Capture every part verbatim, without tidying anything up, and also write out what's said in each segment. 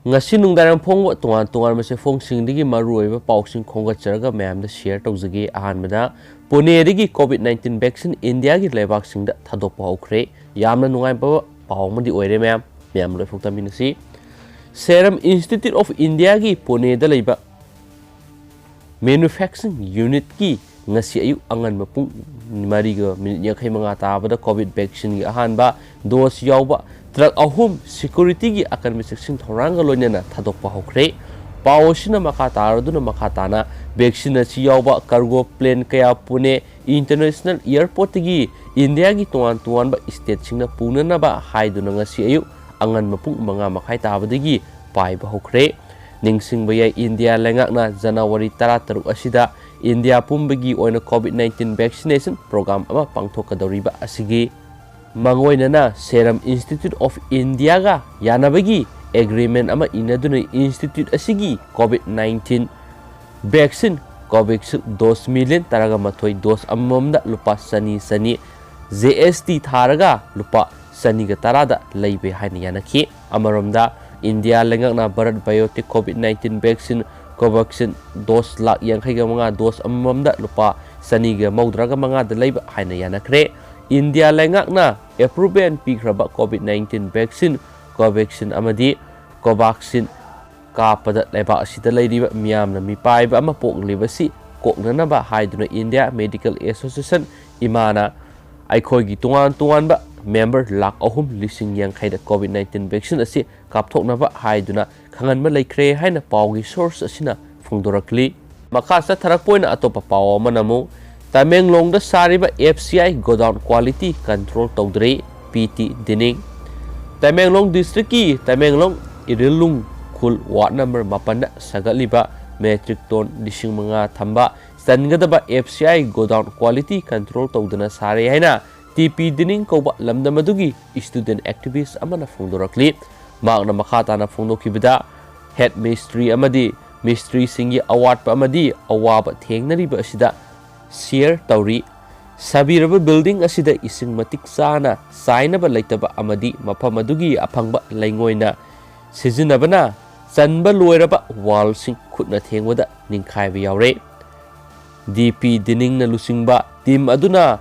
ꯉꯁꯤ ꯅꯨꯡꯗꯥꯡ ꯐꯣꯡꯕ ꯇꯣꯉꯥꯟ ꯇꯣꯉꯥꯟꯕ ꯆꯦꯐꯣꯡꯁꯤꯡꯗꯒꯤ ꯃꯔꯨꯑꯣꯏꯕ ꯄꯥꯎꯁꯤꯡ ꯈꯣꯝꯒꯠꯆꯔꯒ ꯃꯌꯥꯝꯗ share ꯇꯧꯖꯒꯦ꯫ ꯑꯍꯥꯟꯕꯗ, ꯄꯨꯅꯦꯗꯒꯤ COVID nineteen vaccine ꯏꯟꯗꯤꯌꯥꯒꯤ ꯂꯩꯕꯥꯛꯁꯤꯡꯗ ꯊꯥꯗꯣꯛꯄ ꯍꯧꯈ꯭ꯔꯦ꯫ ꯌꯥꯝꯅ ꯅꯨꯡꯉꯥꯏꯕ ꯄꯥꯎ ꯑꯃꯗꯤ ꯑꯣꯏꯔꯦ ꯃꯌꯥꯝ꯫ ꯃꯌꯥꯝ ꯂꯣꯏꯐꯥꯎ ꯇꯥꯃꯤꯟꯅꯁꯤ꯫ Serum Institute of ꯏꯟꯗꯤꯌꯥꯒꯤ ꯄꯨꯅꯦꯗ ꯂꯩꯕ manufacturing unitꯀꯤ ꯉꯁꯤ ꯑꯌꯨꯛ ꯑꯉꯟꯕ ꯄꯨꯡ ꯃꯔꯤꯒ ꯃꯤꯅꯤꯠ ꯌꯥꯡꯈꯩ ꯃꯉꯥ ꯇꯥꯕꯗ COVID vaccineꯒꯤ ꯑꯍꯥꯟꯕ dose ꯌꯥꯎꯕ truck ꯑꯍꯨꯝ securityꯒꯤ ꯑꯀꯟꯕ ꯆꯦꯛꯁꯤꯟ ꯊꯧꯔꯥꯡꯒ ꯂꯣꯏꯅꯅ ꯊꯥꯗꯣꯛꯄ ꯍꯧꯈ꯭ꯔꯦ꯫ ꯄꯥꯎ ꯑꯁꯤꯅ ꯃꯈꯥ ꯇꯥꯔꯗꯨꯅ ꯃꯈꯥ ꯇꯥꯅ vaccine ꯑꯁꯤ ꯌꯥꯎꯕ cargo plane ꯀꯌꯥ ꯄꯨꯅꯦ International Airportꯇꯒꯤ ꯏꯟꯗꯤꯌꯥꯒꯤ ꯇꯣꯉꯥꯟ ꯇꯣꯉꯥꯟꯕ stateꯁꯤꯡꯅ ꯄꯨꯅꯅꯕ ꯍꯥꯏꯗꯨꯅ ꯉꯁꯤ ꯑꯌꯨꯛ ꯑꯉꯟꯕ ꯄꯨꯡ ꯃꯉꯥ ꯃꯈꯥꯏ ꯇꯥꯕꯗꯒꯤ ꯄꯥꯏꯕ ꯍꯧꯈ꯭ꯔꯦ꯫ ꯅꯤꯡꯁꯤꯡꯕ ꯌꯥꯏ, ꯏꯟꯗꯤꯌꯥ ꯂꯩꯉꯥꯛꯅ January ꯇꯔꯥꯇꯔꯨꯛ ꯑꯁꯤꯗ ꯏꯟꯗꯤꯌꯥ ꯄꯨꯝꯕꯒꯤ ꯑꯣꯏꯅ COVID nineteen vaccination program ꯑꯃ ꯄꯥꯡꯊꯣꯛꯀꯗꯧꯔꯤꯕ ꯑꯁꯤꯒꯤ ꯃꯥꯡꯑꯣꯏꯅꯅ Serum Institute of ꯏꯟꯗꯤꯌꯥꯒ ꯌꯥꯅꯕꯒꯤ agreement ꯑꯃ ꯏꯅꯗꯨꯅ institute ꯑꯁꯤꯒꯤ COVID nineteen vaccine Covaxin dose million ꯇꯔꯥꯒ ꯃꯥꯊꯣꯏ, dose ꯑꯃꯃꯝꯗ ꯂꯨꯄꯥ ꯆꯅꯤ ꯆꯅꯤ, GST ꯊꯥꯔꯒ ꯂꯨꯄꯥ ꯆꯅꯤꯒ ꯇꯔꯥꯗ ꯂꯩꯕ ꯍꯥꯏꯅ ꯌꯥꯅꯈꯤ꯫ ꯑꯃꯔꯣꯝꯗ, ꯏꯟꯗꯤꯌꯥ ꯂꯩꯉꯥꯛꯅ Bharat Biotech COVID nineteen vaccine Covaxin dose lakh ꯌꯥꯡꯈꯩꯒ ꯃꯉꯥ, dose ꯑꯃꯃꯝꯗ ꯂꯨꯄꯥ ꯆꯅꯤꯒ ꯃꯧꯗ꯭ꯔꯥꯒ ꯃꯉꯥꯗ ꯂꯩꯕ ꯍꯥꯏꯅ ꯌꯥꯅꯈ꯭ꯔꯦ꯫ ꯏꯟꯗꯤꯌꯥ ꯂꯩꯉꯥꯛꯅ approval ꯄꯤꯈ꯭ꯔꯕ COVID nineteen vaccine Covaxin ꯑꯃꯗꯤ Covaxin ꯀꯥꯞꯄꯗ ꯂꯩꯕꯥꯛ ꯑꯁꯤꯗ ꯂꯩꯔꯤꯕ ꯃꯤꯌꯥꯝꯅ ꯃꯤꯄꯥꯏꯕ ꯑꯃ ꯄꯣꯛꯂꯤꯕꯁꯤ ꯀꯣꯛꯅꯅꯕ ꯍꯥꯏꯗꯨꯅ India Medical Association, ꯏꯃꯥꯅ ꯑꯩꯈꯣꯏꯒꯤ ꯇꯣꯉꯥꯟ ꯇꯣꯉꯥꯟꯕ member ꯂꯥꯈ ꯑꯍꯨꯝ ꯂꯤꯁꯤꯡ ꯌꯥꯡꯈꯩꯗ COVID nineteen vaccine ꯑꯁꯤ ꯀꯥꯞꯊꯣꯛꯅꯕ ꯍꯥꯏꯗꯨꯅ ꯈꯪꯍꯟꯕ ꯂꯩꯈ꯭ꯔꯦ ꯍꯥꯏꯅ ꯄꯥꯎꯒꯤ source ꯑꯁꯤꯅ ꯐꯣꯡꯗꯣꯔꯛꯂꯤ꯫ ꯃꯈꯥ ꯆꯠꯊꯔꯛꯄ ꯑꯣꯏꯅ ꯑꯇꯣꯞꯄ ꯄꯥꯎ ꯑꯃꯅ ꯑꯃꯨꯛ ꯇꯃꯦꯡꯂꯣꯡꯗ ꯁꯥꯔꯤꯕ F C I godown quality control ꯇꯧꯗ꯭ꯔꯦ, P T ꯗꯤꯅꯤꯡ꯫ ꯇꯃꯦꯡꯂꯣꯡ districtꯀꯤ ꯇꯃꯦꯡꯂꯣꯡ ꯏꯔꯤꯜꯂꯨꯡ ꯈꯨꯜ ward number ꯃꯥꯄꯟꯗ ꯁꯥꯒꯠꯂꯤꯕ metric ton ꯂꯤꯁꯤꯡ ꯃꯉꯥ ꯊꯝꯕ ꯆꯟꯒꯗꯕ F C I godown quality control ꯇꯧꯗꯅ ꯁꯥꯔꯦ ꯍꯥꯏꯅ T P ꯗꯤꯅꯤꯡ ꯀꯧꯕ ꯂꯝꯗꯝ ꯑꯗꯨꯒꯤ student activist ꯑꯃꯅ ꯐꯣꯡꯗꯣꯔꯛꯂꯤ꯫ ꯃꯍꯥꯛꯅ ꯃꯈꯥ ꯇꯥꯅ ꯐꯣꯡꯗꯣꯛꯈꯤꯕꯗ, head ꯃꯤꯁꯇ꯭ꯔꯤ ꯑꯃꯗꯤ ꯃꯤꯁꯇ꯭ꯔꯤꯁꯤꯡꯒꯤ ꯑꯋꯥꯠꯄ ꯑꯃꯗꯤ ꯑꯋꯥꯕ ꯊꯦꯡꯅꯔꯤꯕ ꯑꯁꯤꯗ share ꯇꯧꯔꯤ꯫ ꯁꯥꯕꯤꯔꯕ building ꯑꯁꯤꯗ ꯏꯁꯤꯡ ꯃꯇꯤꯛ ꯆꯥꯅ ꯆꯥꯏꯅꯕ ꯂꯩꯇꯕ ꯑꯃꯗꯤ ꯃꯐꯝ ꯑꯗꯨꯒꯤ ꯑꯐꯪꯕ ꯂꯩꯉꯣꯏꯅ ꯁꯤꯖꯤꯟꯅꯕꯅ ꯆꯟꯕ ꯂꯣꯏꯔꯕ ꯋꯥꯜꯁꯤꯡ ꯈꯨꯠꯅ ꯊꯦꯡꯕꯗ ꯅꯤꯡꯈꯥꯏꯕ ꯌꯥꯎꯔꯦ꯫ ꯗꯤ ꯄꯤ ꯗꯤꯅꯤꯡꯅ ꯂꯨꯆꯤꯡꯕ ꯇꯤꯝ ꯑꯗꯨꯅ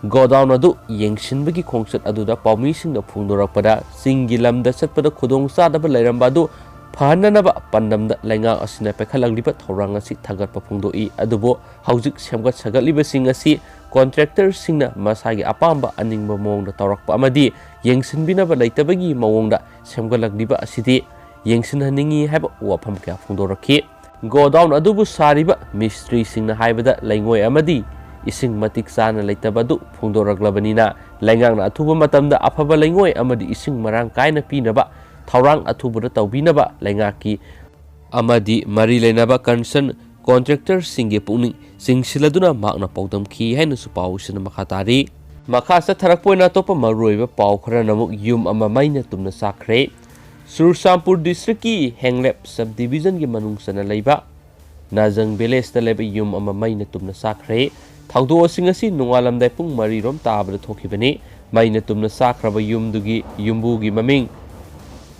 ꯒꯣꯗꯥꯎꯟ ꯑꯗꯨ ꯌꯦꯡꯁꯤꯟꯕꯒꯤ ꯈꯣꯡꯆꯠ ꯑꯗꯨꯗ ꯄꯥꯎꯃꯤꯁꯤꯡꯅ ꯐꯣꯡꯗꯣꯔꯛꯄꯗ, ꯆꯤꯡꯒꯤ ꯂꯝꯗ ꯆꯠꯄꯗ ꯈꯨꯗꯣꯡꯆꯥꯗꯕ ꯂꯩꯔꯝꯕ ꯑꯗꯨ ꯐꯍꯟꯅꯅꯕ ꯄꯥꯟꯗꯝꯗ ꯂꯩꯉꯥꯛ ꯑꯁꯤꯅ ꯄꯥꯏꯈꯠꯂꯛꯂꯤꯕ ꯊꯧꯔꯥꯡ ꯑꯁꯤ ꯊꯥꯒꯠꯄ ꯐꯣꯡꯗꯣꯛꯏ꯫ ꯑꯗꯨꯕꯨ ꯍꯧꯖꯤꯛ ꯁꯦꯝꯒꯠ ꯁꯥꯒꯠꯂꯤꯕꯁꯤꯡ ꯑꯁꯤ ꯀꯣꯟꯇ꯭ꯔꯦꯛꯇꯔꯁꯤꯡꯅ ꯃꯁꯥꯒꯤ ꯑꯄꯥꯝꯕ ꯑꯅꯤꯡꯕ ꯃꯑꯣꯡꯗ ꯇꯧꯔꯛꯄ ꯑꯃꯗꯤ ꯌꯦꯡꯁꯤꯟꯕꯤꯅꯕ ꯂꯩꯇꯕꯒꯤ ꯃꯑꯣꯡꯗ ꯁꯦꯝꯒꯠꯂꯛꯂꯤꯕ ꯑꯁꯤꯗꯤ ꯌꯦꯡꯁꯤꯟꯍꯟꯅꯤꯡꯏ ꯍꯥꯏꯕ ꯋꯥꯐꯝ ꯀꯌꯥ ꯐꯣꯡꯗꯣꯔꯛꯈꯤ꯫ ꯒꯣꯗꯥꯎꯟ ꯑꯗꯨꯕꯨ ꯁꯥꯔꯤꯕ ꯃꯤꯁꯇ꯭ꯔꯤꯁꯤꯡꯅ ꯍꯥꯏꯕꯗ, ꯂꯩꯉꯣꯏ ꯑꯃꯗꯤ ꯏꯁꯤꯡ ꯃꯇꯤꯛ ꯆꯥꯅ ꯂꯩꯇꯕ ꯑꯗꯨ ꯐꯣꯡꯗꯣꯔꯛꯂꯕꯅꯤꯅ, ꯂꯩꯉꯥꯛꯅ ꯑꯊꯨꯕ ꯃꯇꯝꯗ ꯑꯐꯕ ꯂꯩꯉꯣꯏ ꯑꯃꯗꯤ ꯏꯁꯤꯡ ꯃꯔꯥꯡ ꯀꯥꯏꯅ ꯄꯤꯅꯕ ꯊꯧꯔꯥꯡ ꯑꯊꯨꯕꯗ ꯇꯧꯕꯤꯅꯕ ꯂꯩꯉꯥꯛꯀꯤ ꯑꯃꯗꯤ ꯃꯔꯤ ꯂꯩꯅꯕ concern ꯀꯣꯟꯇ꯭ꯔꯦꯛꯇꯔꯁꯤꯡꯒꯤ ꯄꯨꯛꯅꯤꯡ ꯆꯤꯡꯁꯤꯜꯂꯗꯨꯅ ꯃꯍꯥꯛꯅ ꯄꯥꯎꯗꯝꯈꯤ ꯍꯥꯏꯅꯁꯨ ꯄꯥꯎꯁꯤꯅ ꯃꯈꯥ ꯇꯥꯔꯤ꯫ ꯃꯈꯥ ꯆꯠꯊꯔꯛꯄ ꯑꯣꯏꯅ ꯑꯇꯣꯞꯄ ꯃꯔꯨꯑꯣꯏꯕ ꯄꯥꯎ ꯈꯔꯅ ꯑꯃꯨꯛ ꯌꯨꯝ ꯑꯃ ꯃꯩꯅ ꯇꯨꯝꯅ ꯆꯥꯛꯈ꯭ꯔꯦ꯫ ꯆꯨꯔꯆꯥꯟꯄꯨꯔ ꯗꯤꯁꯇ꯭ꯔꯤꯛꯀꯤ ꯍꯦꯡꯂꯦꯞ ꯁꯕ ꯗꯤꯕꯤꯖꯟꯒꯤ ꯃꯅꯨꯡ ꯆꯟꯅ ꯂꯩꯕ ꯅꯥꯖꯪ ꯚꯤꯂꯦꯖꯇ ꯂꯩꯕ ꯌꯨꯝ ꯑꯃ ꯃꯩꯅ ꯇꯨꯝꯅ ꯆꯥꯛꯈ꯭ꯔꯦ꯫ ꯊꯧꯗꯣꯛ ꯑꯁꯤꯡ ꯑꯁꯤ ꯅꯣꯡꯉꯥꯜꯂꯝꯗꯥꯏ ꯄꯨꯡ ꯃꯔꯤ ꯔꯣꯝ ꯇꯥꯕꯗ ꯊꯣꯛꯈꯤꯕꯅꯤ꯫ ꯃꯩꯅ ꯇꯨꯝꯅ ꯆꯥꯛꯈ꯭ꯔꯕ ꯌꯨꯝꯗꯨꯒꯤ ꯌꯨꯝꯕꯨꯒꯤ ꯃꯃꯤꯡ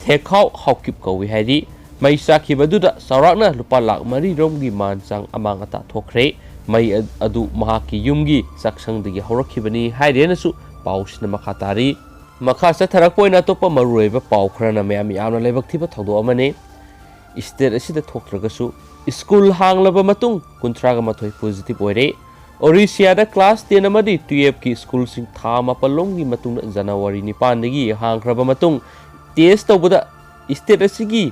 ꯊꯦꯛꯈꯥꯎ ꯍꯥꯎꯀꯤꯞ ꯀꯧꯏ ꯍꯥꯏꯔꯤ꯫ ꯃꯩ ꯆꯥꯛꯈꯤꯕ ꯑꯗꯨꯗ ꯆꯥꯎꯔꯥꯛꯅ ꯂꯨꯄꯥ ꯂꯥꯈ ꯃꯔꯤ ꯔꯣꯝꯒꯤ ꯃꯥꯟ ꯆꯥꯡ ꯑꯃꯥꯡ ꯑꯇꯥ ꯊꯣꯛꯈ꯭ꯔꯦ꯫ ꯃꯩ ꯑ-, ꯑꯗꯨ ꯃꯍꯥꯛꯀꯤ ꯌꯨꯝꯒꯤ ꯆꯥꯛꯁꯪꯗꯒꯤ ꯍꯧꯔꯛꯈꯤꯕꯅꯤ ꯍꯥꯏꯔꯦꯅꯁꯨ ꯄꯥꯎꯁꯤꯅ ꯃꯈꯥ ꯇꯥꯔꯤ꯫ ꯃꯈꯥ ꯆꯠꯊꯔꯛꯄ ꯑꯣꯏꯅ ꯑꯇꯣꯞꯄ ꯃꯔꯨꯑꯣꯏꯕ ꯄꯥꯎ ꯈꯔꯅ ꯃꯌꯥꯝ ꯌꯥꯝꯅ ꯂꯥꯏꯕꯛ ꯊꯤꯕ ꯊꯧꯗꯣꯛ ꯑꯃꯅꯤ꯫ ꯁ꯭ꯇꯦꯠ ꯑꯁꯤꯗ ꯊꯣꯛꯇ꯭ꯔꯒꯁꯨ ꯁ꯭ꯀꯨꯜ ꯍꯥꯡꯂꯕ ꯃꯇꯨꯡ ꯀꯨꯟꯊ꯭ꯔꯥꯒ ꯃꯥꯊꯣꯏ ꯄꯣꯖꯤꯇꯤꯚ ꯑꯣꯏꯔꯦ꯫ ꯑꯣꯔꯤꯁꯤꯌꯥꯗ ꯀ꯭ꯂꯥꯁ ꯇꯦꯟ ꯑꯃꯗꯤ ꯇꯨꯌꯦꯜꯐꯀꯤ ꯁ꯭ꯀꯨꯜꯁꯤꯡ ꯊꯥ ꯃꯥꯄꯜ ꯂꯣꯝꯒꯤ ꯃꯇꯨꯡꯗ ꯖꯅꯋꯥꯔꯤ ꯅꯤꯄꯥꯟꯗꯒꯤ ꯍꯥꯡꯈ꯭ꯔꯕ ꯃꯇꯨꯡ ꯇꯦꯁ ꯇꯧꯕꯗ ꯁ꯭ꯇꯦꯠ ꯑꯁꯤꯒꯤ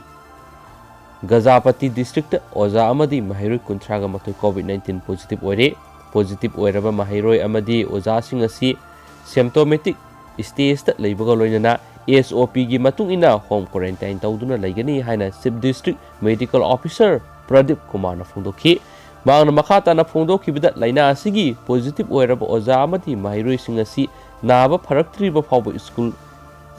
ꯒꯖꯥꯄꯇꯤ ꯗꯤꯁꯇ꯭ꯔꯤꯛꯇ ꯑꯣꯖꯥ ꯑꯃꯗꯤ ꯃꯍꯩꯔꯣꯏ ꯀꯨꯟꯊ꯭ꯔꯥꯒ ꯃꯥꯊꯣꯏ ꯀꯣꯚꯤꯗ ꯅꯥꯏꯟꯇꯤꯟ ꯄꯣꯖꯤꯇꯤꯚ ꯑꯣꯏꯔꯦ꯫ ꯄꯣꯖꯤꯇꯤꯚ ꯑꯣꯏꯔꯕ ꯃꯍꯩꯔꯣꯏ ꯑꯃꯗꯤ ꯑꯣꯖꯥꯁꯤꯡ ꯑꯁꯤ ꯁꯤꯝꯇꯣꯃꯦꯇꯤꯛ ꯁ꯭ꯇꯦꯖꯇ ꯂꯩꯕꯒ ꯂꯣꯏꯅꯅ ꯑꯦꯁ ꯑꯣ ꯄꯤꯒꯤ ꯃꯇꯨꯡ ꯏꯟꯅ ꯍꯣꯝ ꯀ꯭ꯋꯥꯔꯦꯟꯇꯥꯏꯟ ꯇꯧꯗꯨꯅ ꯂꯩꯒꯅꯤ ꯍꯥꯏꯅ chief district medical officer Pradeep ꯀꯨꯃꯥꯔꯅ ꯐꯣꯡꯗꯣꯛꯈꯤ꯫ ꯃꯍꯥꯛꯅ ꯃꯈꯥ ꯇꯥꯅ ꯐꯣꯡꯗꯣꯛꯈꯤꯕꯗ, ꯂꯥꯏꯅꯥ ꯑꯁꯤꯒꯤ ꯄꯣꯖꯤꯇꯤꯚ ꯑꯣꯏꯔꯕ ꯑꯣꯖꯥ ꯑꯃꯗꯤ ꯃꯍꯩꯔꯣꯏꯁꯤꯡ ꯑꯁꯤ ꯅꯥꯕ ꯐꯔꯛꯇ꯭ꯔꯤꯕ ꯐꯥꯎꯕ ꯁ꯭ꯀꯨꯜ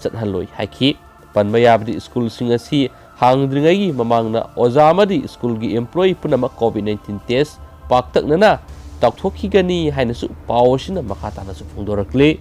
ꯆꯠꯍꯜꯂꯣꯏ ꯍꯥꯏꯈꯤ꯫ ꯄꯟꯕ ꯌꯥꯕꯗꯤ, ꯁ꯭ꯀꯨꯜꯁꯤꯡ ꯑꯁꯤ ꯍꯥꯡꯗ꯭ꯔꯤꯉꯩꯒꯤ ꯃꯃꯥꯡꯗ ꯑꯣꯖꯥ ꯑꯃꯗꯤ ꯁ꯭ꯀꯨꯜꯒꯤ ꯑꯦꯝꯄ꯭ꯂꯣꯌꯤ ꯄꯨꯝꯅꯃꯛ ꯀꯣꯚꯤꯗ ꯅꯥꯏꯟꯇꯤꯟ ꯇꯦꯁ ꯄꯥꯛꯇꯛꯅꯅ ꯇꯧꯊꯣꯛꯈꯤꯒꯅꯤ ꯍꯥꯏꯅꯁꯨ ꯄꯥꯎ ꯑꯁꯤꯅ ꯃꯈꯥ ꯇꯥꯅꯁꯨ ꯐꯣꯡꯗꯣꯔꯛꯂꯤ꯫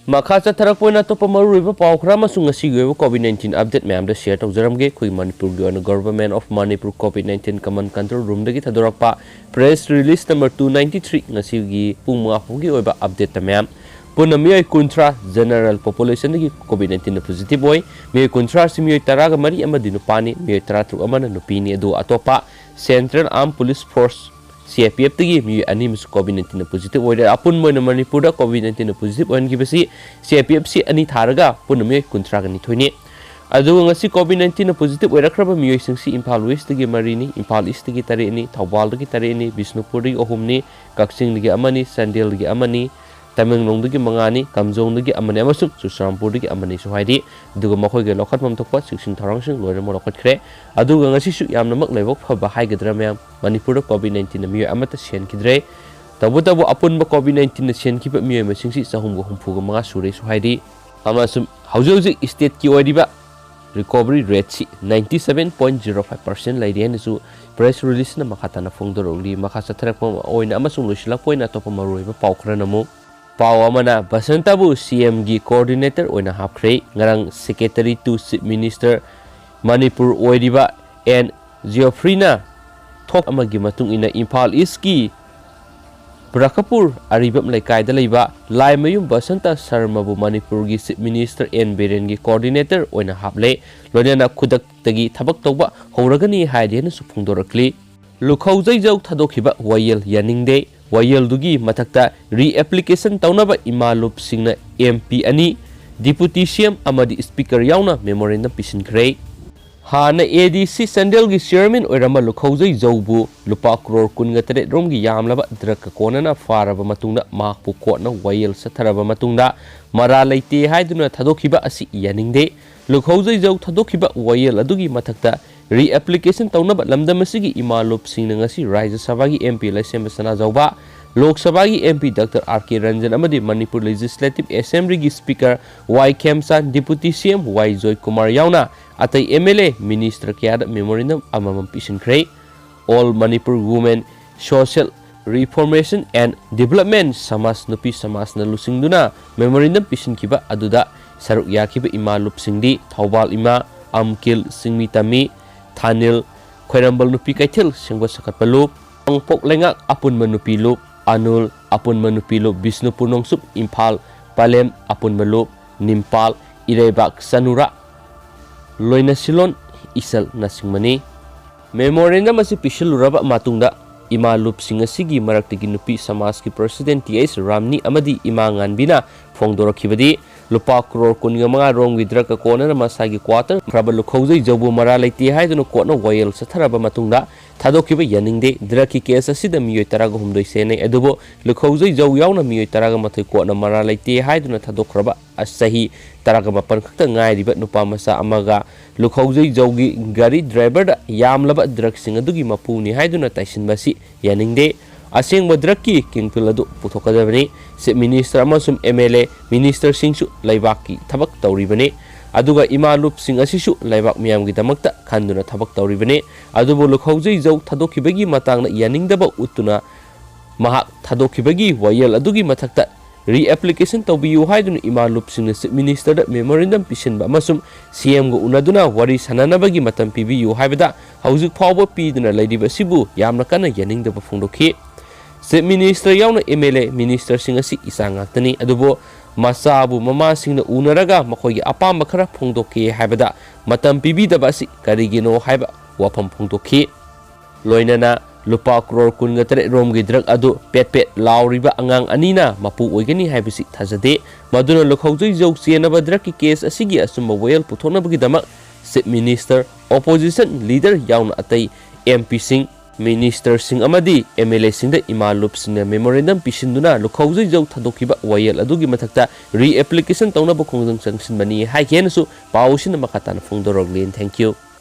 ꯃꯈꯥ ꯆꯠꯊꯔꯛꯄ ꯑꯣꯏꯅ ꯑꯇꯣꯞꯄ ꯃꯔꯨꯑꯣꯏꯕ ꯄꯥꯎ ꯈꯔ ꯑꯃꯁꯨꯡ ꯉꯁꯤꯒꯤ ꯑꯣꯏꯕ COVID nineteen update ꯃꯌꯥꯝꯗ share ꯇꯧꯖꯔꯝꯒꯦ꯫ ꯑꯩꯈꯣꯏꯒꯤ ꯃꯅꯤꯄꯨꯔꯒꯤ ꯑꯣꯏꯅ Government of Manipur COVID nineteen Command Control Roomꯗꯒꯤ ꯊꯥꯗꯣꯔꯛꯄ press release number two ninety three, ꯉꯁꯤꯒꯤ ꯄꯨꯡ ꯃꯉꯥ ꯐꯥꯎꯒꯤ ꯑꯣꯏꯕ updateꯇ ꯃꯌꯥꯝ ꯄꯨꯟꯅ ꯃꯤꯑꯣꯏ ꯀꯨꯟꯊ꯭ꯔꯥ general populationꯗꯒꯤ COVID nineteenꯗ positive ꯑꯣꯏ꯫ ꯃꯤꯑꯣꯏ ꯀꯨꯟꯊ꯭ꯔꯥ ꯑꯁꯤ ꯃꯤꯑꯣꯏ ꯇꯔꯥꯒ ꯃꯔꯤ ꯑꯃꯗꯤ ꯅꯨꯄꯥꯅꯤ, ꯃꯤꯑꯣꯏ ꯇꯔꯥꯇꯔꯨꯛ ꯑꯃꯅ ꯅꯨꯄꯤꯅꯤ꯫ ꯑꯗꯨꯒ ꯑꯇꯣꯞꯄ Central Armed Police Force, CIPFꯇꯒꯤ ꯃꯤꯑꯣꯏ ꯑꯅꯤ ꯑꯃꯁꯨ COVID nineteenꯗ positive ꯑꯣꯏꯔꯦ꯫ ꯑꯄꯨꯟꯕ ꯑꯣꯏꯅ ꯃꯅꯤꯄꯨꯔꯗ COVID nineteenꯗ positive ꯑꯣꯏꯍꯟꯈꯤꯕꯁꯤ CIPFꯁꯤ ꯑꯅꯤ ꯊꯥꯔꯒ ꯄꯨꯟꯅ ꯃꯤꯑꯣꯏ ꯀꯨꯟꯊ꯭ꯔꯥꯒ ꯅꯤꯊꯣꯏꯅꯤ꯫ ꯑꯗꯨꯒ ꯉꯁꯤ COVID nineteenꯅ positive ꯑꯣꯏꯔꯛꯈ꯭ꯔꯕ ꯃꯤꯑꯣꯏꯁꯤꯡꯁꯤ ꯏꯝꯐꯥꯜ Westꯇꯒꯤ ꯃꯔꯤꯅꯤ, ꯏꯝꯐꯥꯜ Eastꯇꯒꯤ ꯇꯔꯦꯠꯅꯤ, ꯊꯧꯕꯥꯜꯗꯒꯤ ꯇꯔꯦꯠꯅꯤ, ꯕꯤꯁꯅꯨꯄꯨꯔꯗꯒꯤ ꯑꯍꯨꯝꯅꯤ, ꯀꯛꯆꯤꯡꯗꯒꯤ ꯑꯃꯅꯤ, ꯆꯥꯟꯗꯦꯜꯗꯒꯤ ꯑꯃꯅꯤ, ꯇꯃꯦꯡꯂꯣꯡꯗꯒꯤ ꯃꯉꯥꯅꯤ, ꯀꯥꯝꯖꯣꯡꯗꯒꯤ ꯑꯃꯅꯤ ꯑꯃꯁꯨꯡ ꯆꯨꯔꯆꯥꯟꯄꯨꯔꯗꯒꯤ ꯑꯃꯅꯤꯁꯨ ꯍꯥꯏꯔꯤ꯫ ꯑꯗꯨꯒ ꯃꯈꯣꯏꯒꯤ ꯂꯧꯈꯠꯐꯝ ꯊꯣꯛꯄ ꯆꯦꯛꯁꯤꯟ ꯊꯧꯔꯥꯡꯁꯤꯡ ꯂꯣꯏꯅꯃꯛ ꯂꯧꯈꯠꯈ꯭ꯔꯦ꯫ ꯑꯗꯨꯒ ꯉꯁꯤꯁꯨ ꯌꯥꯝꯅꯃꯛ ꯂꯥꯏꯕꯛ ꯐꯕ ꯍꯥꯏꯒꯗ꯭ꯔꯥ ꯃꯌꯥꯝ, ꯃꯅꯤꯄꯨꯔꯗ COVID nineteenꯅ ꯃꯤꯑꯣꯏ ꯑꯃꯠꯇ ꯁꯤꯍꯟꯈꯤꯗ꯭ꯔꯦ꯫ ꯇꯧꯕꯇꯕꯨ ꯑꯄꯨꯟꯕ COVID nineteenꯅ ꯁꯤꯍꯟꯈꯤꯕ ꯃꯤꯑꯣꯏ ꯃꯁꯤꯡꯁꯤ ꯆꯍꯨꯝꯒ ꯍꯨꯝꯐꯨꯒ ꯃꯉꯥ ꯁꯨꯔꯦꯁꯨ ꯍꯥꯏꯔꯤ꯫ ꯑꯃꯁꯨꯡ ꯍꯧꯖꯤꯛ ꯍꯧꯖꯤꯛ stateꯀꯤ ꯑꯣꯏꯔꯤꯕ recovery rateꯁꯤ ninety seven point zero five percent ꯂꯩꯔꯤ ꯍꯥꯏꯅꯁꯨ press releaseꯅ ꯃꯈꯥ ꯇꯥꯅ ꯐꯣꯡꯗꯣꯔꯛꯂꯤ꯫ ꯃꯈꯥ ꯆꯠꯊꯔꯛꯄ ꯑꯣꯏꯅ ꯑꯃꯁꯨꯡ ꯂꯣꯏꯁꯤꯜꯂꯛꯄ ꯑꯣꯏꯅ ꯑꯇꯣꯞꯄ ꯃꯔꯨꯑꯣꯏꯕ ꯄꯥꯎ ꯈꯔꯅ ꯑꯃꯨꯛ, ꯄꯥꯎ ꯑꯃꯅ ꯕꯁꯟꯇꯕꯨ CMꯒꯤ coordinator ꯑꯣꯏꯅ ꯍꯥꯞꯈ꯭ꯔꯦ꯫ ꯉꯔꯥꯡ Secretary to Chief Minister Manipur ꯑꯣꯏꯔꯤꯕ ꯑꯦꯟ ꯖꯤꯑꯣꯐ꯭ꯔꯤꯅ ꯊꯣꯛ ꯑꯃꯒꯤ ꯃꯇꯨꯡ ꯏꯟꯅ ꯏꯝꯐꯥꯜ Eastꯀꯤ ꯕ꯭ꯔꯈꯄꯨꯔ ꯑꯔꯤꯕꯝ ꯂꯩꯀꯥꯏꯗ ꯂꯩꯕ ꯂꯥꯏꯃꯌꯨꯝ ꯕꯁꯟꯇ ꯁꯔꯃꯕꯨ ꯃꯅꯤꯄꯨꯔꯒꯤ Chief Minister ꯑꯦꯟ ꯕꯤꯔꯦꯟꯒꯤ coordinator ꯑꯣꯏꯅ ꯍꯥꯞꯂꯦ꯫ ꯂꯣꯏꯅꯅ ꯈꯨꯗꯛꯇꯒꯤ ꯊꯕꯛ ꯇꯧꯕ ꯍꯧꯔꯒꯅꯤ ꯍꯥꯏꯗꯦꯅꯁꯨ ꯐꯣꯡꯗꯣꯔꯛꯂꯤ꯫ ꯂꯨꯈꯧꯖꯩꯖꯧ ꯊꯥꯗꯣꯛꯈꯤꯕ ꯋꯥꯌꯦꯜ ꯌꯥꯅꯤꯡꯗꯦ꯫ ꯋꯥꯌꯦꯜꯗꯨꯒꯤ ꯃꯊꯛꯇ re-application ꯇꯧꯅꯕ ꯏꯃꯥ ꯂꯨꯞꯁꯤꯡꯅ MP ꯑꯅꯤ, Deputy CM ꯑꯃꯗꯤ Speaker ꯌꯥꯎꯅ memorandum ꯄꯤꯁꯤꯟꯈ꯭ꯔꯦ꯫ ꯍꯥꯟꯅ ADC ꯆꯥꯟꯗꯦꯜꯒꯤ chairman ꯑꯣꯏꯔꯝꯕ ꯂꯨꯈꯧꯖꯩꯖꯧꯕꯨ ꯂꯨꯄꯥ ꯀ꯭ꯔꯣꯔ ꯀꯨꯟꯒ ꯇꯔꯦꯠ ꯔꯣꯝꯒꯤ ꯌꯥꯝꯂꯕ drugꯀ ꯀꯣꯟꯅꯅ ꯐꯥꯔꯕ ꯃꯇꯨꯡꯗ ꯃꯍꯥꯛꯄꯨ courtꯅ ꯋꯥꯌꯦꯜ ꯆꯠꯊꯔꯕ ꯃꯇꯨꯡꯗ ꯃꯔꯥꯜ ꯂꯩꯇꯦ ꯍꯥꯏꯗꯨꯅ ꯊꯥꯗꯣꯛꯈꯤꯕ ꯑꯁꯤ ꯌꯥꯅꯤꯡꯗꯦ꯫ ꯂꯨꯈꯧꯖꯩꯖꯧ ꯊꯥꯗꯣꯛꯈꯤꯕ ꯋꯥꯌꯦꯜ ꯑꯗꯨꯒꯤ ꯃꯊꯛꯇ re-application ꯇꯧꯅꯕ ꯂꯝꯗꯝ ꯑꯁꯤꯒꯤ ꯏꯃꯥ ꯂꯨꯞꯁꯤꯡꯅ ꯉꯁꯤ ꯔꯥꯖ꯭ꯌ ꯁꯚꯥꯒꯤ MP ꯂꯩꯁꯦꯝꯕ ꯁꯅꯥꯖꯥꯎꯕ, ꯂꯣꯛ ꯁꯚꯥꯒꯤ MP Doctor R K Ranjan ꯑꯃꯗꯤ ꯃꯅꯤꯄꯨꯔ Legislative Assemblyꯒꯤ Speaker ꯋꯥꯏ ꯈꯦꯝꯆꯥꯟ, Deputy CM ꯋꯥꯏ ꯖꯣꯏꯀꯨꯃꯥꯔ ꯌꯥꯎꯅ ꯑꯇꯩ MLA, minister ꯀꯌꯥꯗ memorandum ꯑꯃꯃꯝ ꯄꯤꯁꯤꯟꯈ꯭ꯔꯦ꯫ All Manipur Women Social Reformation and Development ꯁꯃꯥꯖ ꯅꯨꯄꯤ ꯁꯃꯥꯖꯅ ꯂꯨꯆꯤꯡꯗꯨꯅ memorandum ꯄꯤꯁꯤꯟꯈꯤꯕ ꯑꯗꯨꯗ ꯁꯔꯨꯛ ꯌꯥꯈꯤꯕ ꯏꯃꯥ ꯂꯨꯞꯁꯤꯡꯗꯤ ꯊꯧꯕꯥꯜ ꯏꯃꯥ, ꯑꯝꯀꯤꯜ, ꯆꯤꯡꯃꯤ ꯇꯝꯃꯤ, ꯊꯥꯅꯤꯜ, ꯈ꯭ꯋꯥꯏꯔꯝꯕꯜ ꯅꯨꯄꯤ ꯀꯩꯊꯦꯜ ꯁꯦꯝꯒꯠ ꯁꯥꯒꯠꯄ ꯂꯨꯞ, ꯀꯥꯡꯄꯣꯛ ꯂꯩꯉꯥꯛ ꯑꯄꯨꯟꯕ ꯅꯨꯄꯤ ꯂꯨꯞ, ꯑꯅꯨꯜ, ꯑꯄꯨꯟꯕ ꯅꯨꯄꯤ ꯂꯨꯞ, ꯕꯤꯁꯅꯨꯄꯨꯔ ꯅꯣꯡꯆꯨꯞ ꯏꯝꯐꯥꯜ, ꯄꯂꯦꯝ ꯑꯄꯨꯟꯕ ꯂꯨꯞ, ꯅꯤꯝꯄꯥꯜ, ꯏꯔꯩꯕꯥꯛ ꯆꯅꯨꯔꯥ, ꯂꯣꯏꯅꯁꯤꯂꯣꯟ ꯏꯁꯜꯅꯆꯤꯡꯕꯅꯤ꯫ Memorandum ꯑꯁꯤ ꯄꯤꯁꯤꯜꯂꯨꯔꯕ ꯃꯇꯨꯡꯗ ꯏꯃꯥ ꯂꯨꯞꯁꯤꯡ ꯑꯁꯤꯒꯤ ꯃꯔꯛꯇꯒꯤ ꯅꯨꯄꯤ ꯁꯃꯥꯖꯀꯤ president ꯇꯤ ꯑꯩꯆ ꯔꯥꯝꯅꯤ ꯑꯃꯗꯤ ꯏꯃꯥ ꯉꯥꯟꯕꯤꯅ ꯐꯣꯡꯗꯣꯔꯛꯈꯤꯕꯗꯤ ꯂꯨꯄꯥ ꯀ꯭ꯔꯣꯔ ꯀꯨꯟꯒ ꯃꯉꯥ ꯔꯣꯝꯒꯤ drug ꯀꯣꯟꯅꯅ ꯃꯁꯥꯒꯤ quarter ꯈ꯭ꯔꯕ ꯂꯨꯈꯧꯖꯩ ꯖꯧꯕꯨ ꯃꯔꯥ ꯂꯩꯇꯦ ꯍꯥꯏꯗꯨꯅ ꯀꯣꯔꯠꯅ ꯋꯥꯌꯦꯜ ꯆꯠꯊꯔꯕ ꯃꯇꯨꯡꯗ ꯊꯥꯗꯣꯛꯈꯤꯕ ꯌꯥꯅꯤꯡꯗꯦ꯫ Drug ꯀꯤ case ꯑꯁꯤꯗ ꯃꯤꯑꯣꯏ ꯇꯔꯥꯒ ꯍꯨꯝꯗꯣꯏ ꯆꯦꯟꯅꯩ, ꯑꯗꯨꯕꯨ ꯂꯨꯈꯧꯖꯩ ꯖꯧ ꯌꯥꯎꯅ ꯃꯤꯑꯣꯏ ꯇꯔꯥꯒ ꯃꯥꯊꯣꯏ ꯀꯣꯔꯠꯅ ꯃꯔꯥ ꯂꯩꯇꯦ ꯍꯥꯏꯗꯨꯅ ꯊꯥꯗꯣꯛꯈ꯭ꯔꯕ ꯆꯍꯤ ꯇꯔꯥꯒ ꯃꯥꯄꯟ ꯈꯛꯇ ꯉꯥꯏꯔꯤꯕ ꯅꯨꯄꯥ ꯃꯆꯥ ꯑꯃꯒ ꯂꯨꯈꯧꯖꯩ ꯖꯧꯒꯤ ꯒꯥꯔꯤ driver ꯗ ꯌꯥꯝꯂꯕ drug ꯁꯤꯡ ꯑꯗꯨꯒꯤ ꯃꯄꯨꯅꯤ ꯍꯥꯏꯗꯨꯅ ꯇꯥꯏꯁꯤꯟꯕ ꯑꯁꯤ ꯌꯥꯅꯤꯡꯗꯦ꯫ ꯑꯁꯦꯡꯕ drug ꯀꯤ kingpin ꯑꯗꯨ ꯄꯨꯊꯣꯛꯀꯗꯕꯅꯤ꯫ Chief Minister ꯑꯃꯁꯨꯡ M L A, minister ꯁꯤꯡꯁꯨ ꯂꯩꯕꯥꯛꯀꯤ ꯊꯕꯛ ꯇꯧꯔꯤꯕꯅꯤ, ꯑꯗꯨꯒ ꯏꯃꯥ ꯂꯨꯞꯁꯤꯡ ꯑꯁꯤꯁꯨ ꯂꯩꯕꯥꯛ ꯃꯤꯌꯥꯝꯒꯤꯗꯃꯛꯇ ꯈꯟꯗꯨꯅ ꯊꯕꯛ ꯇꯧꯔꯤꯕꯅꯤ꯫ ꯑꯗꯨꯕꯨ ꯂꯨꯈꯧꯖꯩ ꯖꯧ ꯊꯥꯗꯣꯛꯈꯤꯕꯒꯤ ꯃꯇꯥꯡꯗ ꯌꯥꯅꯤꯡꯗꯕ ꯎꯠꯇꯨꯅ ꯃꯍꯥꯛ ꯊꯥꯗꯣꯛꯈꯤꯕꯒꯤ ꯋꯥꯌꯦꯜ ꯑꯗꯨꯒꯤ ꯃꯊꯛꯇ re-application ꯇꯧꯕꯤꯌꯨ ꯍꯥꯏꯗꯨꯅ ꯏꯃꯥ ꯂꯨꯞꯁꯤꯡꯅ Chief Minister ꯗ memorandum ꯄꯤꯁꯤꯟꯕ ꯑꯃꯁꯨꯡ C M ꯒ ꯎꯅꯗꯨꯅ ꯋꯥꯔꯤ ꯁꯥꯟꯅꯅꯕꯒꯤ ꯃꯇꯝ ꯄꯤꯕꯤꯌꯨ ꯍꯥꯏꯕꯗ ꯍꯧꯖꯤꯛ ꯐꯥꯎꯕ ꯄꯤꯗꯨꯅ ꯂꯩꯔꯤꯕ ꯑꯁꯤꯕꯨ ꯌꯥꯝꯅ ꯀꯟꯅ ꯌꯥꯅꯤꯡꯗꯕ ꯐꯣꯡꯗꯣꯛꯈꯤ꯫ Chief Minister ꯌꯥꯎꯅ M L A, minister ꯁꯤꯡ ꯑꯁꯤ ꯏꯆꯥ ꯉꯥꯛꯇꯅꯤ, ꯑꯗꯨꯕꯨ ꯃꯆꯥꯕꯨ ꯃꯃꯥꯁꯤꯡꯅ ꯎꯅꯔꯒ ꯃꯈꯣꯏꯒꯤ ꯑꯄꯥꯝꯕ ꯈꯔ ꯐꯣꯡꯗꯣꯛꯀꯦ ꯍꯥꯏꯕꯗ ꯃꯇꯝ ꯄꯤꯕꯤꯗꯕ ꯑꯁꯤ ꯀꯔꯤꯒꯤꯅꯣ ꯍꯥꯏꯕ ꯋꯥꯐꯝ ꯐꯣꯡꯗꯣꯛꯈꯤ꯫ ꯂꯣꯏꯅꯅ ꯂꯨꯄꯥ ꯀ꯭ꯔꯣꯔ ꯀꯨꯟꯒ ꯇꯔꯦꯠ ꯔꯣꯝꯒꯤ drug ꯑꯗꯨ ꯄꯦꯠ ꯄꯦꯠ ꯂꯥꯎꯔꯤꯕ ꯑꯉꯥꯡ ꯑꯅꯤꯅ ꯃꯄꯨ ꯑꯣꯏꯒꯅꯤ ꯍꯥꯏꯕꯁꯤ ꯊꯥꯖꯗꯦ꯫ ꯃꯗꯨꯅ ꯂꯨꯈꯧꯖꯩ ꯖꯧ ꯆꯦꯟꯅꯕ drug ꯀꯤ case ꯑꯁꯤꯒꯤ ꯑꯆꯨꯝꯕ ꯋꯥꯌꯦꯜ ꯄꯨꯊꯣꯛꯅꯕꯒꯤꯗꯃꯛ Chief Minister, opposition leader ꯌꯥꯎꯅ ꯑꯇꯩ M P ꯁꯤꯡ, minister ꯁꯤꯡ ꯑꯃꯗꯤ M L A ꯁꯤꯡꯗ ꯏꯃꯥ ꯂꯨꯞꯁꯤꯡꯅ memorandum ꯄꯤꯁꯤꯟꯗꯨꯅ ꯂꯨꯈꯧꯖꯩ ꯖꯧ ꯊꯥꯗꯣꯛꯈꯤꯕ ꯋꯥꯌꯦꯜ ꯑꯗꯨꯒꯤ ꯃꯊꯛꯇ re-application ꯇꯧꯅꯕ ꯈꯣꯡꯖꯪ ꯆꯪꯁꯤꯟꯕꯅꯤ ꯍꯥꯏꯈꯤ ꯍꯥꯏꯅꯁꯨ ꯄꯥꯎ ꯑꯁꯤꯅ ꯃꯈꯥ ꯇꯥꯅ ꯐꯣꯡꯗꯣꯔꯛꯂꯤ꯫ Thank you꯫